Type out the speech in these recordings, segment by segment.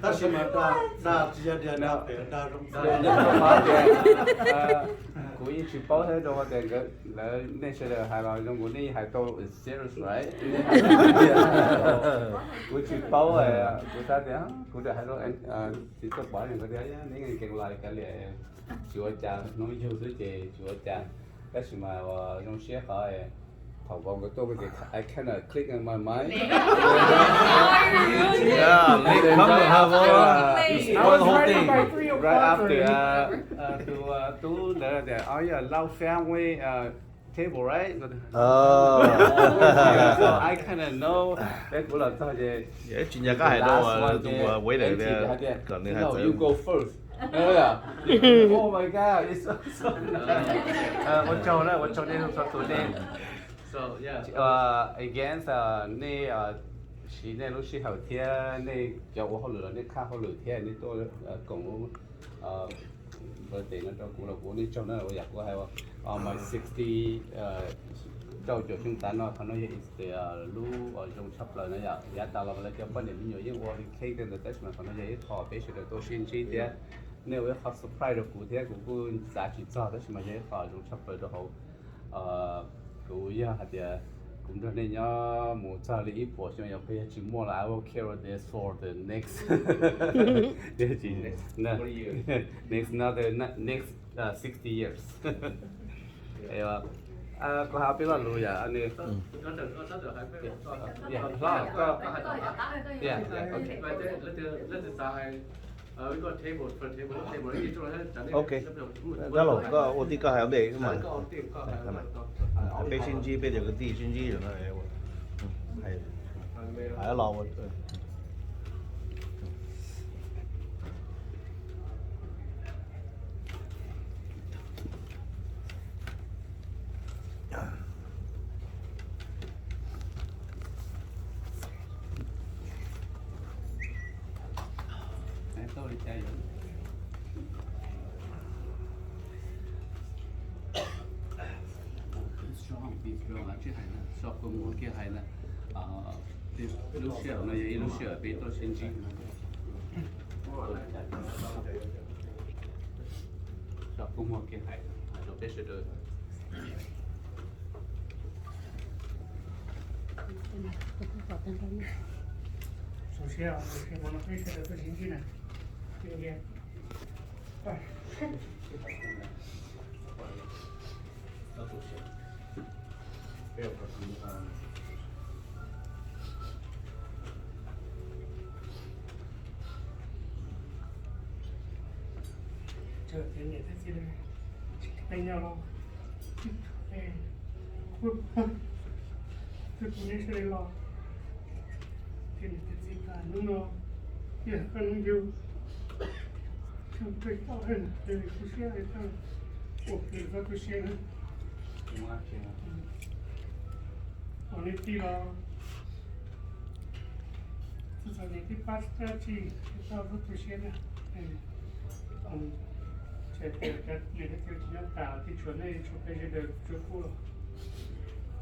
Tab sis mas dag, dag tsis yog dag nyob pem, dag zoo. Kuv yeej tsis paub thiab rau tias nkawd, lawv nej sawv daws hais los zoo nkaus nej hais tau serious, right? Kuv tsis paub, kuv xav tias kuv hais rau txiv tuaj pom nkawd tias neb nkees lais kav liam, tsis ua cas, hnub yug xwb ces tsis ua cas. Tab sis mas zoo siab qhov thaum nkaus nkawd tuaj ces I kind of click on my mind. Yeah, they come and have a, uh, spoil the whole thing. Right after, uh, uh, tus, uh, tub ntawd tias, oh yeah, Lao family, uh, table, right? Oh. So I kind of know. Peb kuv los txog ces tsis nco qab hais rau tus waiter tias, kom nws hais, no, you go first. Oh my God, it's so, so nice. Ua tsaug na, ua tsaug nej txhua tus nej. So, yeah. Again, nej siv nej lub sij hawm thiab nej cov ua hauj lwm los nej qhab hauj lwm thiab nej tuaj koom lub birthday no rau kuv los kuv ua nej tsaug na. Ua yam kuv hais, my sixty, rau caum xyoo tas no, qhov no yog lub zoo tshaj plaws no yom. Yav tas los lawv cov poj niam me nyuam yeej ua li cake ntawd, tab sis mas qhov no yog ib qho peb sawv daws tuaj sib ntsib thiab nej ua ib qho surprise rau kuv thiab kuv kuj xav tsis txog, tab sis mas yog ib qho zoo tshaj plaws rau hauv. Kuv yog hais tias kuv nrog nej nyob mus txog li ib puas xyoo yog peb yog tsis muaj los I will carry this for the next, next another, next, uh, sixty years. Kuv hais peb lo lus yom, nws, yeah, hlob, koj, yeah, okay. Ok, dab laug koj ua tij koj hais ua ntej mas. Peb sib ntsib, peb cov kwv tij sib ntsib no, hais los ua Tsis hais na, so kuv muag kiag hais na, lub sij hawm no yog ib lub sij hawm peb tuaj sib ntsib. So kuv muag kiag hais rau peb sawv daws. Zoo siab, zoo siab no peb sawv daws tuaj sib ntsib na. Tsis peb nyob los twb kuv neb sawv daws los thiab niam thiab txiv tas hnub no, yog koj hnub yug, koj peb tau haj, kuv siab hais tias ua kws koj tu siab na. Ua nej tij los txog niam tij pab dab tsi, koj tu siab na. Ces tias cov niam cov txiv tsis nyob tas, tij tshuav nej tshuav peb sawv daws tsuas pub los,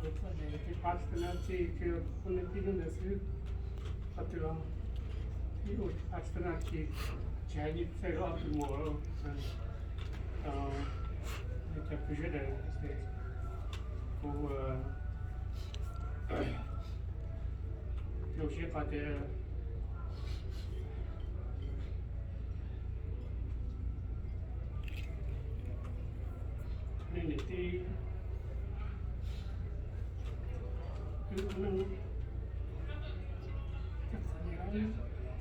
kuv txom nyem tij pab tsis tau dab tsi, tsuas pub nej tij hnub ntawd xwb. Qhov twg los ib ua tsis pab tsis tau dab tsi, tsis hais nej txawj los ob tug muam los, nej cov phooj ywg sawv daws, kuv zoo siab qhov tias nej niam tij,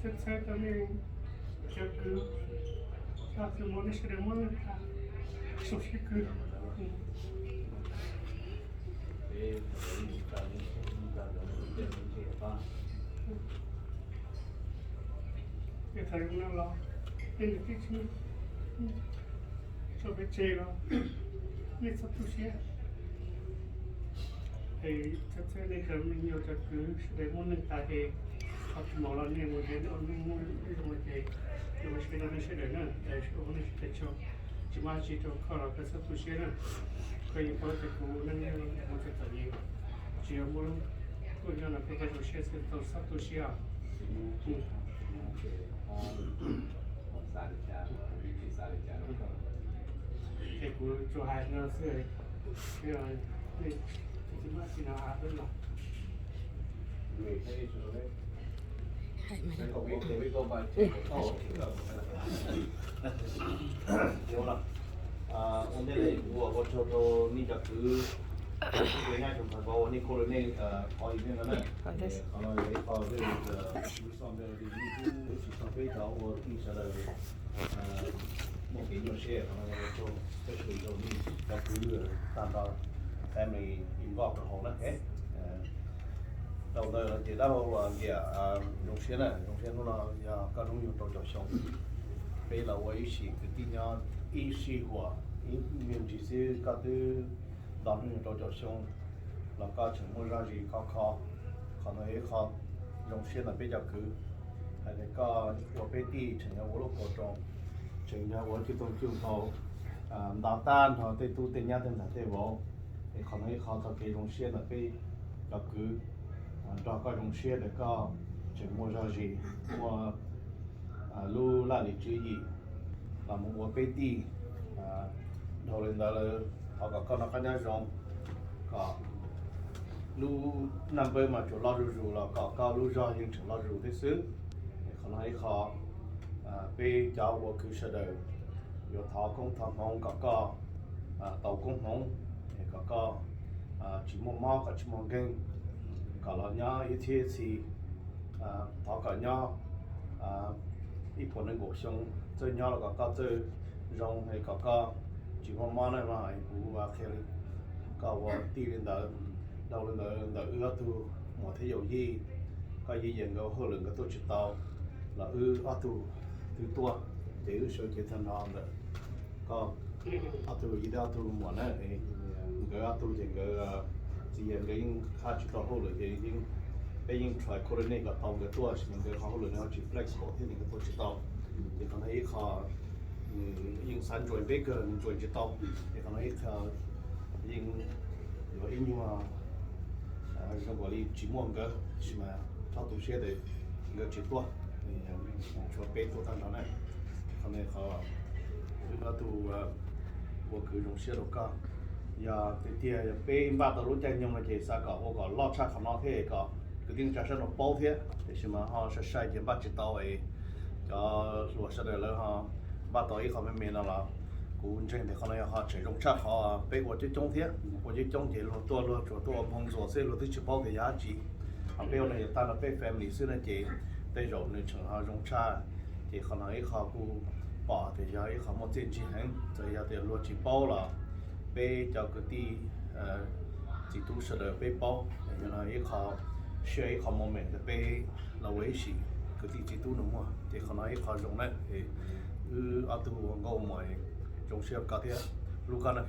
txhawb txhawb rau nej cov kwv, cov kwv muam nej sawv daws muab nej tag, zoo siab kawg. Thaum zoo no los nej niam tij tsis tso peb tseg los nej txhob tu siab. Es txhawb txhawb nej cov me nyuam cov kwv sawv daws muaj neej tas ces qhov tsis mos los nej mus ces nej ua neej muaj zoo ces nej ua siab rau nej sawv daws na, es ua nej sawv daws tsaug. Tsis muaj dab tsi rau koj los koj txhob tu siab na. Koj yeej paub tias kuv neej mus txog txom nyem, tsis yog muaj lub Kuj yog no peb cov zoo siab xwb tau xob tu siab os. Ces kuv tsuas hais no xwb, nej tsis muaj tsi no hais peb los. Ua ntej ua tsaug rau nej cov kwv, nej cov ntxhais vauv uas nej coj los nej qhov email no na. Qhov no yog ib qho very good resource, nej tsis txog peb cov ua tij sawv daws muaj kev nyuaj siab, qhov no ua tsaug especially rau nej cov kwv tag nrho, family involved rau hauv na. Rau ntawd ces dab laug Nkiam, zoo siab na, zoo siab hnub no yog koj hnub yug rau caum xyoo, peb los ua ib sim kwv tij nyob ib sij huam, ib me ntsis xwb koj twb nto hnub yug rau caum xyoo los koj tseem muaj zog zis kho kho. Qhov no ib qho zoo siab ntawm peb cov kwv, hais tias koj ua peb tij tseem yog ua lub kaus roos, tseem yog ua cwj toog cwj nkaus, nto tag nrho tej tub tej nyab tej ntxhais tej vauv. Es qhov no ib qho txoj kev zoo siab ntawm peb cov kwv, nrog koj zoo siab ntawm koj tseem muaj zog zis, muaj lub laj lim tswv yim los mus ua peb tij. Dhau li ntawd lawm thov kom koj noj qab nyob zoo, kom lub naj npawb mas tsuas loj zuj zus los kom koj lub zog yeej tseem loj zuj zus thiab xwb. Es qhov no ib qho peb cov ua kwv sawv daws yuav thov koob thov hmoov kom koj tau koob hmoov, es kom koj tsis muaj mob kom tsis muaj nkeeg, kom los nyob ib txhiab ib txhis, thov kom nyob ib puas nees nkaum xyoo, txawj nyob los kom koj txawj zoo, es kom koj tsis muaj mob na. Mas kuv qhia li koj ua tij li ntawd, dhau li ntawd ntawm wb ob tug muam thiab yawm yij, koj yij yawm nkawd hauj lwm nkawd tuaj tsis tau los wb ob tug twb tuaj, ces wb sawv cev tag nrho ntawm koj ob tug yij thiab ob tug muam na. Nkawd ob tug ces nkawd txiv yawg nkawd yeej haj tsis tau hauj lwm ces peb yeej try coordinate kom tau nkawd tuaj, sis nkawd qhov hauj lwm no tsis flexible thiab nkawd tuaj tsis tau. Ces qhov no ib qho yeej xav join peb kawg nws join tsis tau, ces qhov no ib qho yeej yuav ib nyuag zoo nkaus li tsis muaj nkawd, sis mas txhob tu siab tias nkawd tsis tuaj, tshuav peb tuaj tag nrho na. Qhov no qhov wb ob tug ua kwv zoo siab rau koj. Yog tiag tiag yog peb npaj tau lub caij nyoog no ces xav kom ua kom loj tshaj qhov no thiab kom kwv tij neej tsa sab no paub thiab, tiam sis mas ho sai sai ces npaj tsis tau es cov hluas sawv daws lawv ho npaj tau ib qho me me no los kuv ntseeg tias qhov no yog ho tseem zoo tshaj qhov peb ua coob coob thiab. Ua coob coob ces luag tuaj luag tsuas tuaj ua phone ntxuas xwb luag twb tsis paub tias yog dab tsi. Ho peb ua no yog tag nrho peb family xwb na ces tej zaum nws tseem ho zoo tshaj. Ces qhov no ib qho kuj pom tias yog ib qho muaj txiaj ntsig heev, txawm yog tias luag tsis paub los peb cov kwv tij txiv tub sawv daws peb paub, yog no ib qho share ib qho moment rau peb los ua ib sim kwv tij txiv tub nus muag, ces qhov no ib qho zoo na. Wb ob tug ua nkauj ua muam zoo siab rau koj thiab, hlub koj na.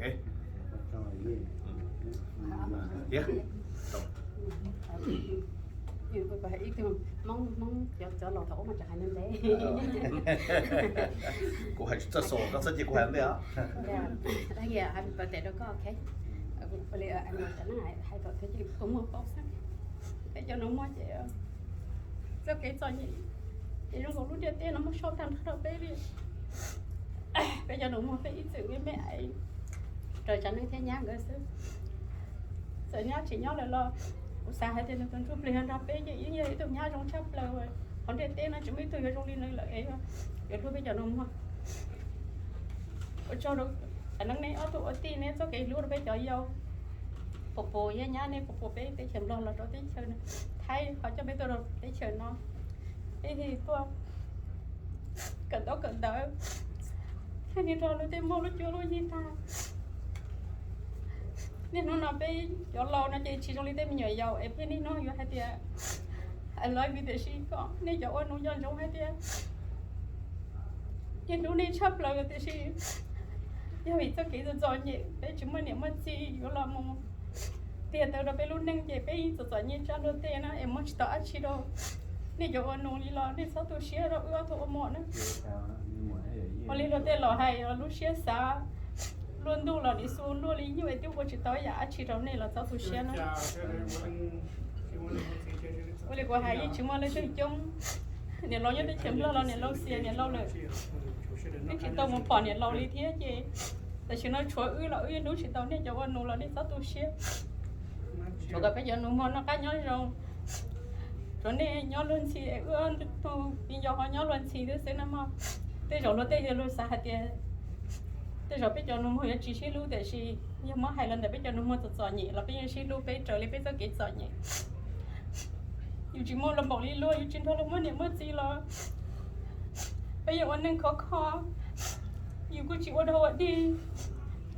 Thiab ib tug Hmoob, Hmoob cov, cov laus thaum ub mas tseem hais ntev ntev. Kuv hais tsis txawj xaus, koj txhob cia kuv hais ntej os. Happy birthday rau koj, ok. Li, hais kom thiaj li kua muag paub xwb. Peb cov nus muag ces txoj kev txom nyem ces zoo nkaus lub ntiaj teb no muab sau tag nrho rau peb li. Peb cov nus muag peb ib txwm me me raws tsav neeg thiab nyab nkawd xwb. Txawm nyab tsis nyob lawm los kuv xav hais tias nws tus ntsuj plig nrog peb ces yeej yog ib tug nyab zoo tshaj plaws. Qhov ntiaj teb no tsis muaj ib tug yuav zoo li nws lawm es yuav hlub peb cov nus muag. Ua tsaug rau neej, neb ob tug ua tij neb txoj kev hlub rau peb cov yau. Puas puas yog nyab nej puas puas peb teb chaws Nplog los rau teb chaws Thaib ho coj peb tuaj rau teb chaws no. Peb tuaj kawm ntaub kawm ntawv, thiaj li nrog lub tej muaj lub cuab lub yig tag. Niaj hnub no peb cov laus no ces tsis zoo li tej me nyuam yaus es peb niaj hnub yuav hais tias I love you, tiam sis kom nej cov ua nus nco ntsoov hais tias niaj hnub nej tshaj plaws tiam sis yog vim txoj kev txom txom nyem peb tsis muaj niam muaj txiv yuav los mus tiag ntawd rau peb lub neej ces peb yeej txom txom nyem tsa luag tej na es muab tsis tau dab tsi rau nej cov ua nus li los nej txhob tu siab rau wb ob tug ua muam na. Ua li luag tej laus hais lub siab xav luaj ntuj los nws xu luaj li nyuj es twb ua tsis tau ib yam dab tsi rau nej los txhob tu siab na. Ua li kuv hais yeej tsis muaj leej twg coob. Niam laus nyob teb chaws Nplog los niam laus xiam niam laus lawm, twb tsis tau mus pom niam laus li thiab ces tam sim no tshuav wb los wb yeej hlub tsis tau nej cov ua nus los nej txhob tu siab. Tshuav kom peb cov nus muag noj qab nyob zoo, tshuav nej nyob luag ntxhi es wb tus viv ncaus ho nyob luag ntxhi xwb xwb no mog. Tej zaum luag tej yog luag xav hais tias tej zaum peb cov nus muag yuav tsis sib hlub tiam sis yog muab hais los ntawm peb cov nus muag txom txom nyem los peb yeej sib hlub peb raws li peb txoj kev txom nyem. Yus tsis muaj los npaum li luag, yus tsis nrog luag muaj niam muaj txiv los peb yeej ua neej khov kho. Yus kuj tsis ua dog ua dig,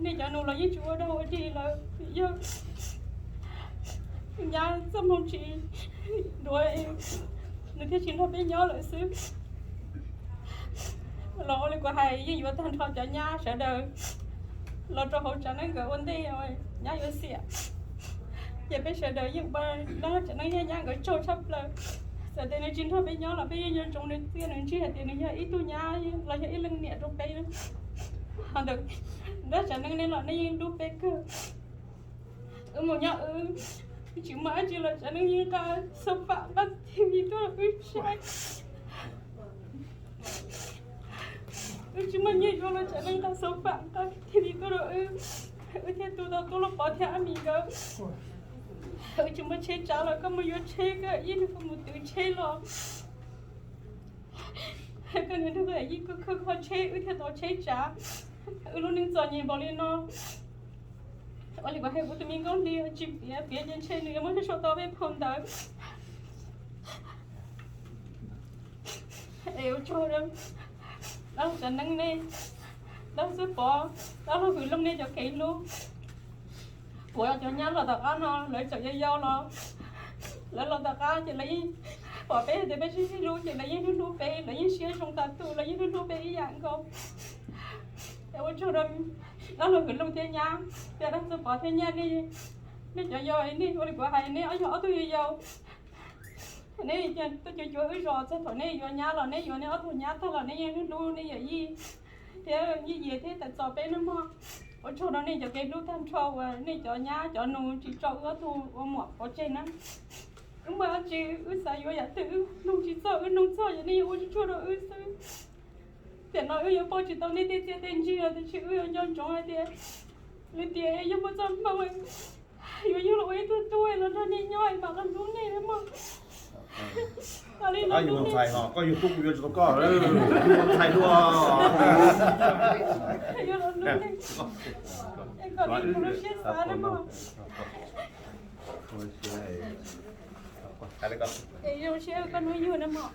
nej cov nus los yeej tsis ua dog ua dig lawm, yog nyab txoj hmoo tsis duav nws thiaj tsis nrog peb nyob lawm xwb. Los ua li kuv hais yeej yuav tag nrho cov nyab sawv daws los rau hauv tsav neeb nkawd ua ntej nyab yuav xiam. Ces peb sawv daws yeej ua nrog tsav neeb nyab nkawd tsaug tshaj plaws. Txawm tias nws tsis nrog peb nyob los peb yeej nco ntsoov nws txiaj nws ntsig hais tias nws yog ib tug nyab los yog ib leej niam rau peb. Ho ntawm nrog tsav neeb nej los nej yeej hlub peb kawg. Wb mus nyob wb tsis muaj dab tsi los tsav neeb yeej nqa xov fam nqa T V tuaj rau wb saib. Wb tsis muaj nyiaj yuav los tsav neeb nqa xov fam nqa T V tuaj rau wb, wb thiaj tu tau tuaj lub pov thiab a mis nkawd. Wb tsis muaj tsheb tsav los koj mus yuav tsheb, koj ib nrog koj mus twv tsheb los koj nrog koj yij koj khawb kho tsheb wb thiaj tau tsheb tsav. Wb lub neej txom nyem npaum li no. Ua li kuv hais kuv tus me nkauj hli tsis piav, piav ces ntshe nws yuav muab nws sau tau peb phau ntawv. Es ua tsaug rau dab laug tsav neeb nej, dab laug Xwb Pov, dab laug Hwm Looj nej cov kev hlub. Kuv cov nyab los tom qab no lawv txawm yau yau los, lawv los tom qab ces lawv yeej pom peb hais tias peb sib sib hlub ces lawv yeej hlub hlub peb, lawv yeej siab zoo tas tus, lawv yeej hlub hlub peb ib yam nkaus. Es ua tsaug rau dab laug Hwm Looj thiab nyab, thiab dab laug Xwb Pov thiab nyab, nej cov yau nej ua li kuv hais, nej ob yog ob tug yau yau. Neb tuaj cuag cuag wb zos, txog thaum neb yuav nyab los neb yuav neb ob tug nyab tag los neb yeej hlub hlub nej yawm yij thiab yij yias thiab tawm txog peb nawb mog. Ua tsaug rau nej cov kev hlub tag nrho uas nej cov nyab cov nus tsis tso wb ob tug ua muam pov tseg na. Wb muaj dab tsi wb xav yuav yam twg wb nug tsis txog, wb nug txog yog nej yuav ua tsuj tsuag rau wb xwb. Tiam no wb yuav pauj tsis tau nej tej txiaj tej ntsig los tiam sis wb yuav nco ntsoov hais tias lwm tiam yog muaj txoj hmoo yuav yug los ua ib tug tub los nrog nej nyob es mam los hlub nej nawb mog. Li no ntxhais, koj yug tub kuv yuav tsis tau koj, yug ntxhais dua. Yuav los hlub nej, kom nej kuv lub siab xav nawb mog. Es zoo siab koj hnub yug nawb mog.